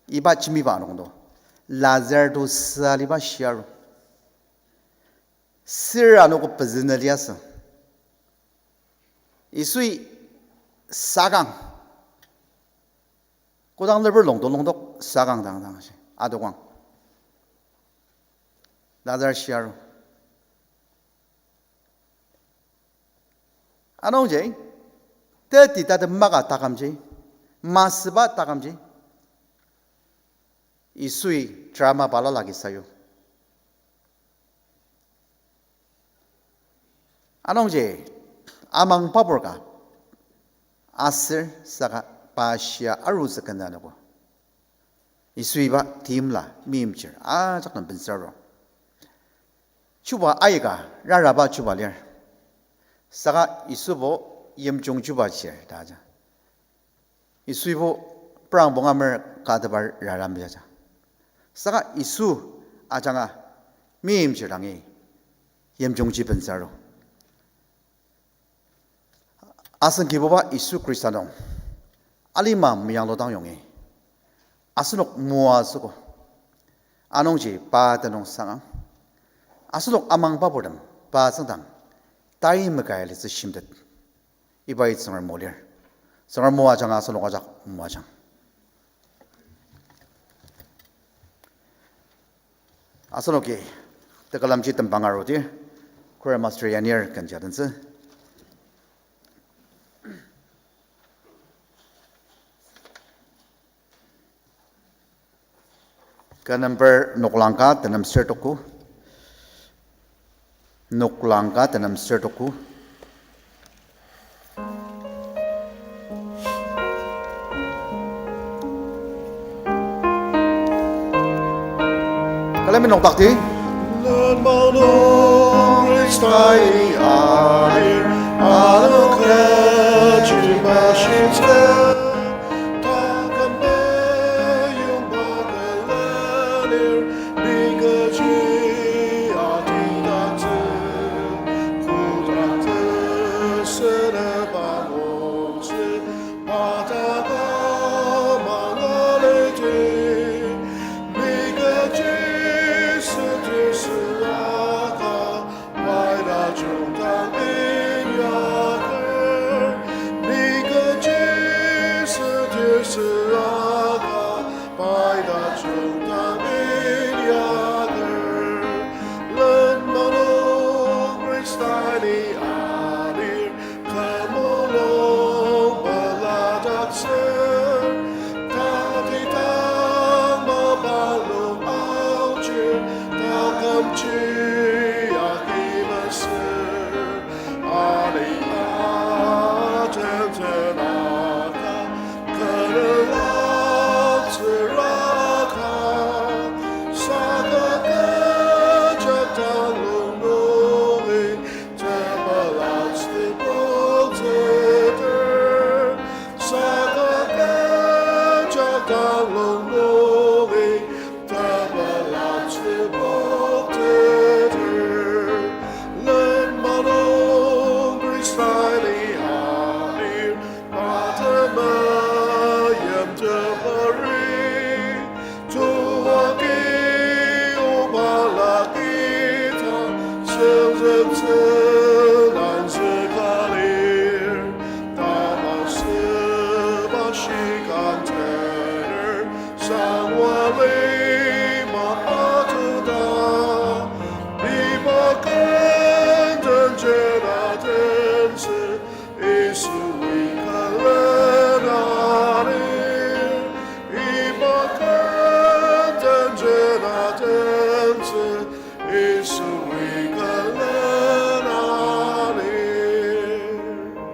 iba jembiba anogo nungdo, Lazar to süa aliba shiaru. Sür anogo pezü nü liasü. Yisui sakang. Kodang leper longtok longtok sakang dang dang shi. Adokang. Lazar shiaru. Anungji, teti tatem maka takümji, masüba takümji, Yisui drama balala agi sayu. Anungji, amang papur ka, aser saka pa shia arutsü kena anogo. Yisui iba timla meimchir ajak nem bentsüro. Chuba aika raraba chuba lir. Saka Yisubo yimjung chuba chir ta aja. Yisuibo prangbo ngamer ka tebar rara mejaja. Saka Yisu ajanga meimchir dangi yimjungji bentsüro. Asen Kibuba Yisu Khrista nung alima meyangludang yongi asenok moatsüogo. Anungji pa tenüng sangang. Asenok amang papurtem pa tsüngdang tai makai alitsü shimtet. Ibai Tsüngrem o lir. Tsüngrem o ajanga asenok ajak moajang. Asenoki tekülemji tembang arudir, choir master Yanir ken jadentsü. Ken number noklang ka tenem ser tuku. Noklang ka tenem ser tuku. Külemi noktakti.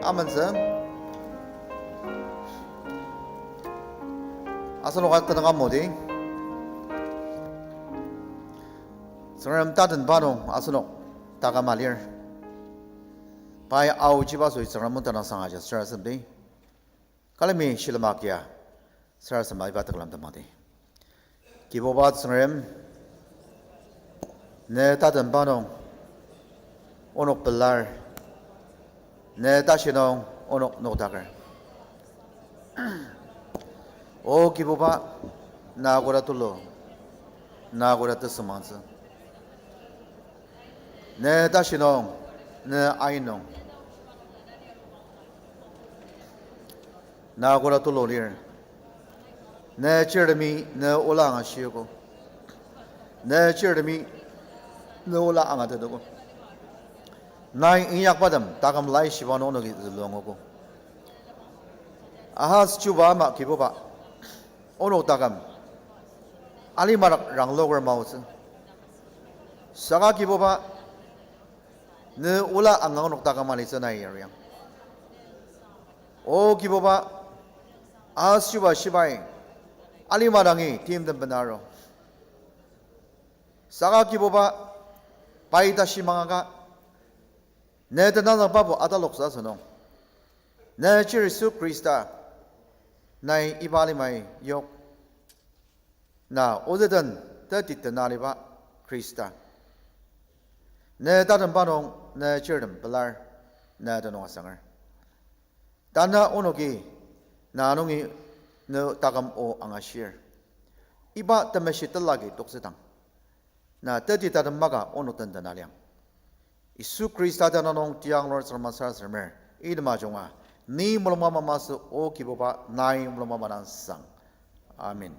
Amen, sir. Asenok atenüng amudi. Tsüngrem tatenba nung asenok taküm alir. Pai aochiba soi Tsüngrem o tenüngsang aja sarasademdi. Külemi shilem agia sarasadema iba tekülem temangdi. Kibuba Tsüngrem, ne tatenba nung onok pelar, ne tashi nung onok nokdaker. O Kibuba, na koda tulu, na koda tesümangtsü. Ne tashi nung, ne ain nung, Na koda tulu lir. Ne chirtemi ne ola angashiogo. Ne chirtemi ne ola angatetogo. Nai inyakbatem taküm laishiba nung onoki zülua anguogo. Ahaz chuba ama Kibuba, onok taküm alimadak rangloker maotsü. Saka Kibuba, ne ola angang onok taküm alitsü nai yariang. O Kibuba, Ahaz chuba shibai alima dangi timtem bena aru. Saka Kibuba, pai tashi mangaka, ne tenangzüngbabu ataloksa asünung, ne chir Yisu Khrista, nai iba alimai yok. Na ozü den teti tena aliba Khrista, ne tatemba nung ne chirtem pelar, ne tenüng asanger. Tanü onoki na nungi ne taküm o angashir. Iba temeshi telagi toktsüdang, na teti tatem maka onok den tena liang. Yisu Khrista tenüng nung tiang lur Tsüngrem sarasademer, item ajunga, ni mulungba mamasü O Kibuba, nai mulungba madang sang. Amen.